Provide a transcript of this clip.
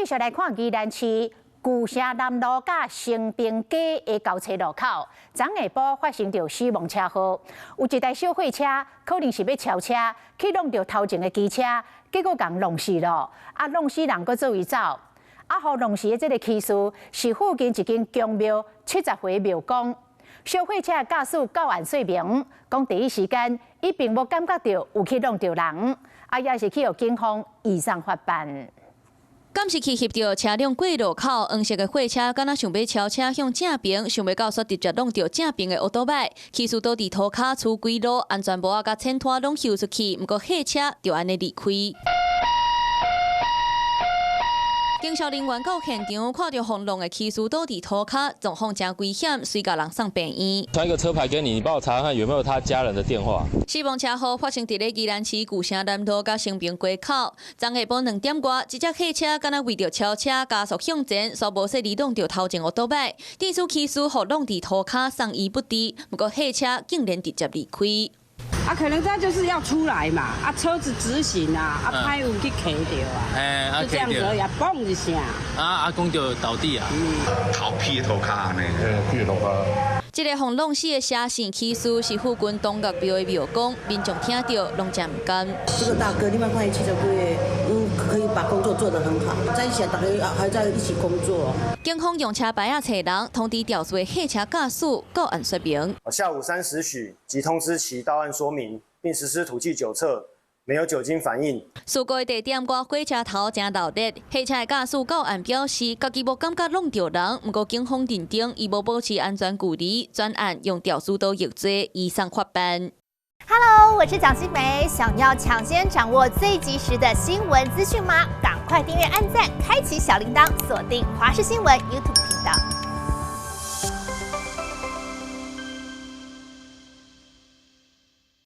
繼續來看宜蘭市舊城南路佮成平街的交叉路口，昨下晡發生著死亡車禍，有一台小貨車可能是欲超車，去挵著頭前的機車，結果共挵死囉。啊，挵死人閣做位走，啊，予挵死的這個騎士是附近一間宮廟70歲廟公。小貨車的駕駛到案說明，講第一時間伊並無感覺著有去挵著人，啊，也是去予警方移送法辦。監視器翕著車輛過路口，黃色的貨車敢若想欲超車向正爿，想袂到煞直接挵著正爿的歐多擺，騎士倒佇塗跤出規路，安全帽仔佮前拖攏搝出去，毋過貨車就按呢離開。警消人員到現場，看著予挵的騎士倒佇塗跤，狀況誠危險，隨共人送病院。傳一個車牌給你，你幫我查看有沒有他家人的電話。死亡車禍發生佇咧宜蘭市舊城南路佮成平街口，昨下晡2點外，一隻貨車敢若為著超車加速向前，煞無細膩挵著頭前歐多擺，致使騎士予挵佇塗跤送醫不治，毋過貨車竟然直接離開。啊，可能他就是要出來嘛，啊，車子直行啊，啊，歹運去卡著啊，就這樣子而已，嘣一聲，啊，阿公就倒地啊，頭劈塗跤呢，劈塗跤。這個予挵死的謝姓騎士是附近東岳廟的廟公，民眾聽著攏誠毋甘。這個大哥，你莫看伊70幾歲，可以把工作做得很好，在一起大家還在一起工作。警方用車牌仔揣人，通知肇事的貨車駕駛到案說明。下午3時許即通知其到案說明，並實施吐氣酒測，沒有酒精反應。事故的地點外火車頭誠鬧熱，貨車的駕駛到案表示，家己無感覺挵著人，毋過警方認定伊無保持安全距離，專案用肇事逃逸罪移送法辦。 Hello，我是蔣新梅，想要搶先掌握最及時的新聞資訊嗎？趕快訂閱、按讚、開啟小鈴鐺，鎖定華視新聞 YouTube 頻道。